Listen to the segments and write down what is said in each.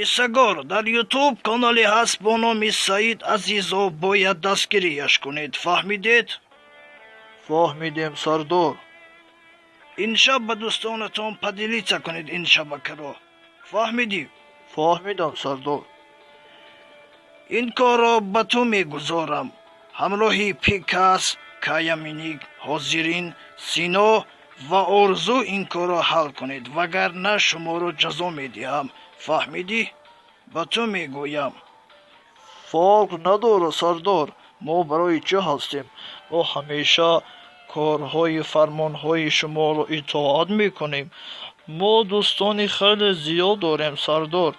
Писагор, дар Ютуб канале ҳаст бо номи Саид Азизов, бояд дастгирияш кунед, фаҳмидед? Фаҳмидем, сардор. Ин шаб ба дӯстонатон поделиться кунед ин шабакаро, фаҳмидӣ? Фаҳмидам, сардор. Ин корро ба ту мегузорам ҳамроҳи Пикас, Каяминик, Ҳозирин, Сино ва Орзу. Ин корро ҳал кунед, вагарна шуморо ҷазо медиҳам, фаҳмидӣ? Ба ту мегӯям. Фарқ надорад, сардор. Мо барои чӣ ҳастем? Мо ҳамеша корҳои фармонҳои шуморо итоат мекунем. Мо дӯстони хеле зиёд дорем, сардор.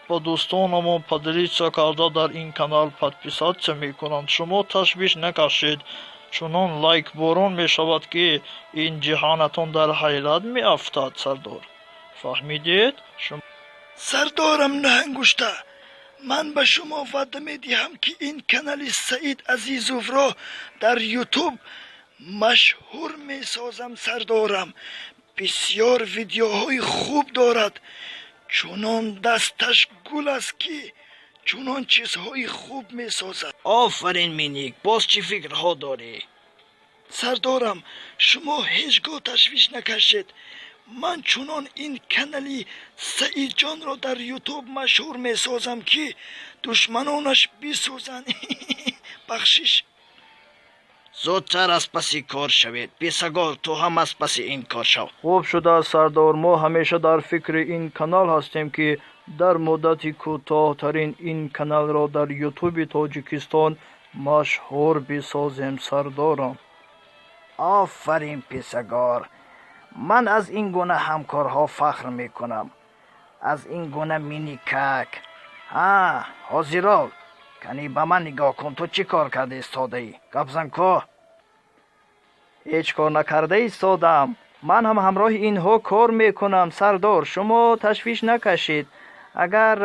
Ба дӯстонамон поделиться карда, дар ин канал подписаться мекунанд. Шумо ташвиш накашед, чунон лайкборон мешавад, ки ин ҷиҳанатон дар ҳайрат меафтад, сардор, фаҳмидед? Сардорам наҳангушта, ман ба шумо ваъда медиҳам, ки ин канали Саид Азизовро дар Ютуб машҳур месозам. Сардорам, бисёр видеоҳои хуб дорад, чунон дасташ гул аст, ки чунон чизҳои хуб месозад. Офарин, Миник. Боз чӣ фикрҳо дорӣ? Сардорам, шумо ҳеҷ гоҳ ташвиш накашед. Ман чунон ин канали Саидҷонро дар Ютуб машҳур месозам, ки душманонаш бисӯзанд. Бахшиш. Зудтар аз паси кор шавед. Писагор, ту ҳам аз паси ин кор шав. Хуб шудааст, сардор. Мо ҳамеша дар фикри ин канал ҳастем, ки дар муддати кӯтоҳтарин ин каналро дар Ютуби Тоҷикистон машҳур бисозем, сардорам. Офарин, Писагор. Ман аз ин гуна ҳамкорҳо фахр мекунам, аз ин гуна Миникак. Ҳа, Ҳозирол, кани ба ман нигоҳ кун. Ту чӣ кор карда истодаӣ? Гапзан ко. Ҳеҷ кор накарда истодам. Ман ҳам ҳамроҳи инҳо кор мекунам, сардор. Шумо ташвиш накашед. Агар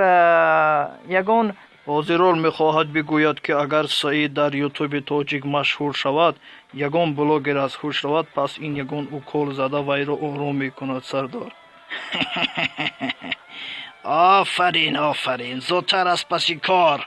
ягон Ҳозирол мехоҳад бигӯяд, ки агар Саид дар Ютуби тоҷик машҳур шавад, ягон блогер аз ҳуш равад, пас ин ягон укол зада вайро ором мекунад, сардор. Офарин, офарин. Зудтар аз паси кор.